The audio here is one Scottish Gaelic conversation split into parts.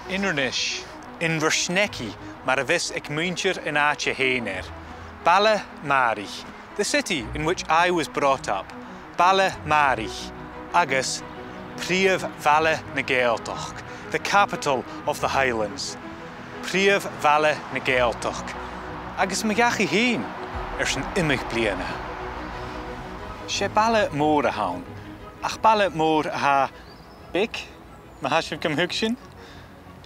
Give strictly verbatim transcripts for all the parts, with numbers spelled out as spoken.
Inbhir Nis, Inbhir Shnecky, mar a bhios aig muinntir an àite fhèin air. Baile m' àraich, the city in which I was brought up. Baile m' àraich, agus prìomh bhaile na Gàidhealtachd, the capital of the Highlands. Prìomh bhaile na Gàidhealtachd, agus mo dhachaigh fhìn airson iomadh bliadhna. 'S e baile mòr a th' ann, ach baile mòr a tha beag, ma tha sibh gam thuigsinn.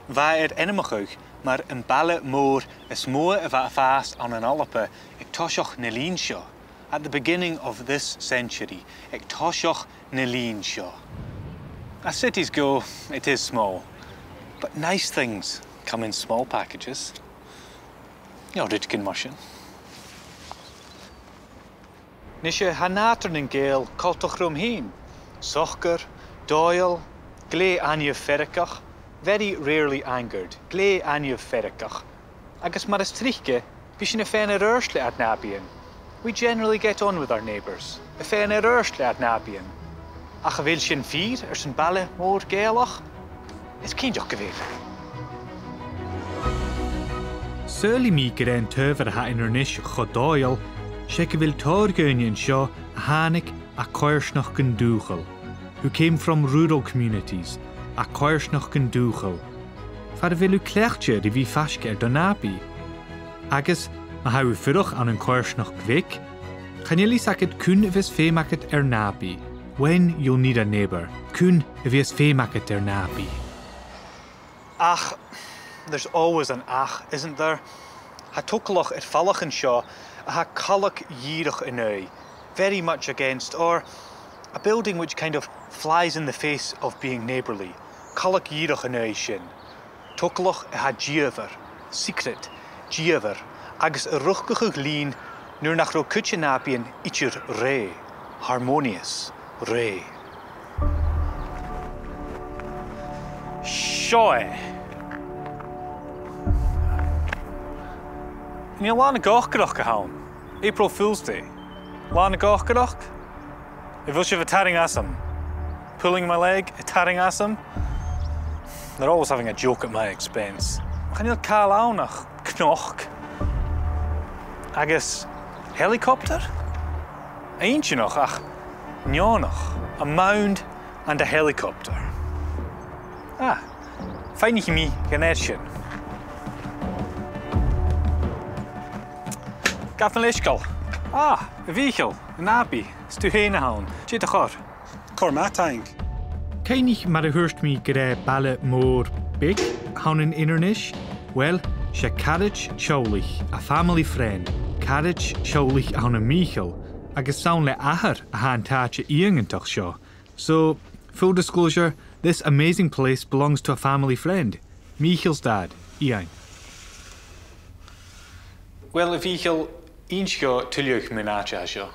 Bha e air ainmeachadh mar am baile mòr as motha a bha a' fàs ann an Alba aig toiseach na linn seo, at the beginning of this century, aig toiseach na linn seo. As cities go, it is small, but nice things come in small packages. No, rudeigin mar sin. Nise, tha nàdar nan Gàidheal coltach rium fhìn. Socair, dòigheil, glè ainneamh feargach, very rarely angered, glè ainneamh feargach. Agus mar as trice, bidh sinn a' faighinn air adhart le ar nàbaidhean. We generally get on with our neighbours, a' faighinn air adhart le ar nàbaidhean. Ach a bheil sin fìor airson baile mòr Gàidhealach? Is cinnteach gu bheil. Saoilidh mi gur e an t-adhbhar a tha Inbhir Nis cho dòigheil, 's e gu bheil tòrr dhaoine an seo a thàinig à coimhearsnachdan dùthchail, who came from rural communities, à coimhearsnachdan dùthchail, far a bheil thu cleachdte ri bhith faisg air do nàbaidh. Agus, ma tha thu a' fuireach ann an coimhearsnachd bheag, chan eil fhios agad cuin a bhios feum agad air nàbaidh, when you'll need a neighbour, cuin a bhios feum agad air nàbaidh. Ach, there's always an ach, isn't there? Tha togalach air falach an seo a tha coltach dìreach an aghaidh, very much against, or a building which kind of flies in the face of being neighbourly. Coltach dìreach an aghaidh sin. Togalach a tha dìomhair, secret, dìomhair, agus a' riochdachadh linn nuair nach robh cuid de nàbaidhean idir rèidh, harmonious, rèidh. Seo e. An e Là na Còcaireachd a th' ann? April Fool's Day. Là na Còcaireachd? A bheil sibh a' tarraing asam? Pulling my leg, a' tarraing asam? They're always having a joke at my expense. Chan eil càil ann ach cnoc. Agus helicopter? Inntinneach ach neònach. A mound and a helicopter. Ah, faighnichidh mi gun e sin. Gabh mo leisgeul. Ah, a Mhìcheil, a nàbaidh, 's tu fhèin a th' ann. Dè do chor? Cor math, taing. Cuimhnich mar a thuirt mi gur e baile mòr beag a th' ann an Inbhir Nis? Well, 's e caraid teaghlaich, a family friend, caraid teaghlaich a th' ann am Mìcheal, agus 's ann le athair a tha an t-àite iongantach seo. So, full disclosure, this amazing place belongs to a family friend, Mìcheal's dad, Iain. Well, a Mhìcheil, innis dhomh tuilleadh mun àite seo.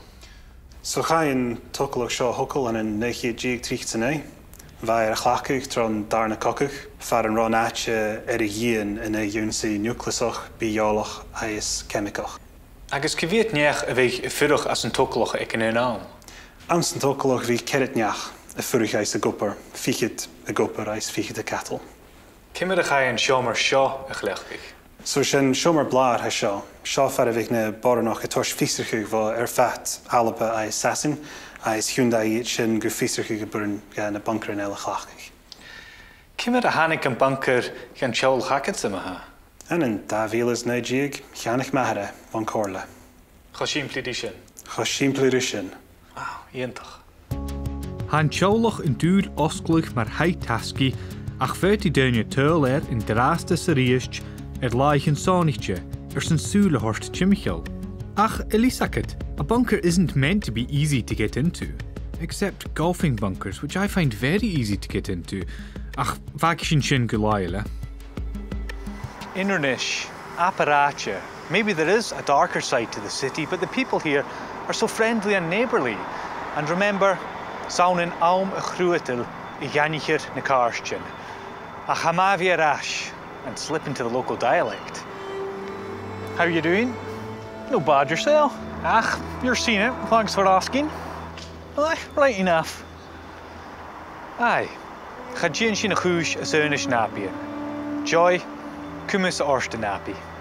So chaidh an togalach seo a thogail ann an naoi ceud deug trithead 's a naoi. Bha e air a chleachdadh tron Dàrna Cogadh, far an robh an t-àite air a dhìon an aghaidh ionnsaigh niùclasach, bith-eòlach agus ceimigeach. Agus cia mheud neach a bhiodh a' fuireach anns an togalach aig an aon àm? Anns an togalach bhiodh ceithir neach a' fuireach agus ag obair, fichead ag obair agus fichead a' cadal. Ciamar a chaidh an seòmar seo a chleachdadh? So 's e an seòmar blàth a tha seo. Seo far a bhiodh na boireannaich a' toirt fiosrachadh bho air feadh Alba agus Sasainn, agus thionndaidh iad sin gu fiosrachadh a b' urrainn dha na buncairean eile a chleachdadh. Ciamar a thàinig am buncair dhan teaghlach agadsa, ma-thà? Ann an dà mhìle 's a naoi deug, cheannaich m' athair e bhon chomhairle. Cho sìmplidh ri sin? Cho sìmplidh ri sin. Wow, iongantach. Tha an teaghlach an dùil fhosgladh mar thaigh-tasgaidh, ach faodaidh daoine tadhal air an-dràsta 's a-rithist air làithean sònraichte airson sùil a thoirt timcheall. Ach, a bheil fhios agad, a bunker isn't meant to be easy to get into, except golfing bunkers, which I find very easy to get into. Ach, fàgaidh sinn sin gu latha eile. Inbhir Nis, abair àite. Maybe there is a darker side to the city, but the people here are so friendly and neighbourly. And remember, 's ann an àm a' chruadail a dh'aithnichear na càirdean. Ach tha mi a' bhith air ais and slip into the local dialect. How you doing? No bad, yourself? Ach, you're seeing it. Thanks for asking. Aye, right enough. Aye. Cha dèan sinn a' chùis às aonais nàbaidhean. Joy, cumaidh mise ort an-dràsta.